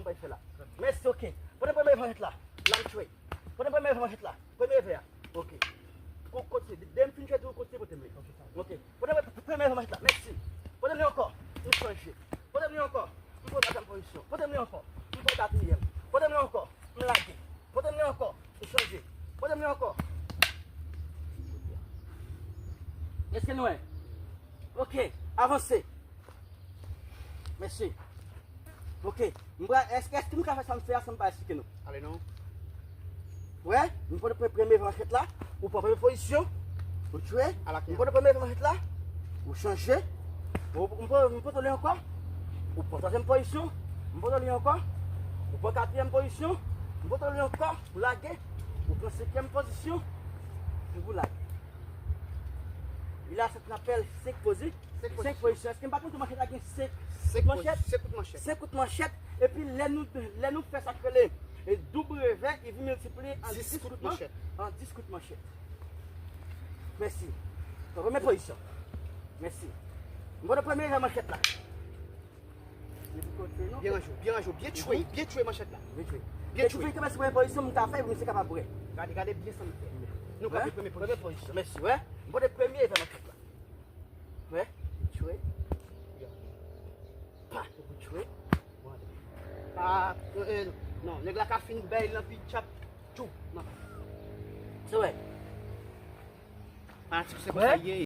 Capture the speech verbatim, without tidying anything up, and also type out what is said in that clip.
Mwen bay fè la. Mèsi, ok. Pote premye manchèt la. La m tchwe. Pote premye manchèt la. Premye vè a. Ok. Ko- Kontinye. Dèyè m fin tchwe tou, kontinye pote m li. Ok. Pote pre- premye manchèt la. Mèsi. Pote m li ankò. M chanje. Pote m li ankò. M pran twazyèm pozisyon. Pote m li ankò. M pran katriyèm. Pote m li ankò. M lage. Pote m li ankò. M chanje. Pote m li ankò. Èske nou wè? Ok. Avanse. Mèsi. Ok. M pral, èske, èske nou ka fè sa m fè a san m pa eksplike nou? Ale non. Wè, m pote pre- premye manchèt la, ou pran premye pozisyon, ou tchwe. M pote premye manchèt la, ou chanje. Ou- M pote, m pote li ankò, ou pran twazyèm pozisyon, m pote li ankò, ou pran katriyèm pozisyon, m pote li ankò, ou lage, ou pran senkyèm pozisyon, ou lage. E la, sa n apèl senk pozi- Senk pozisyon. Senk pozisyon. Èske m pa konn tou manchèt la gen senk kout manchèt? Senk kout manchèt. Senk kout manchèt. Epi lè nou, lè nou fè sa k rele e doub revè, li vin miltipliye an dis kout manchèt. An dis kout manchèt. Mèsi. Pran premye pozisyon. Mèsi. M pran premye revè manchèt la. Byen ranje, byen ranje, byen tchwe, byen tchwe manchèt la. Byen tchwe. Byen tchwe. Epi, kòman se premye pozisyon m ta fè pou misye kapab wè? Gade, gade byen sa m fè. Nou kanpe premye pozisyon. Premye pozisyon. Mèsi, wè. M pote premye revè manchèt la. Wè, tchwe. Pa, ou tchwe. Pa, eh, eh, non, nèg la ka fin bay l nan pitchap. Tchou, non. Se wè. Fanatik se konsa ye.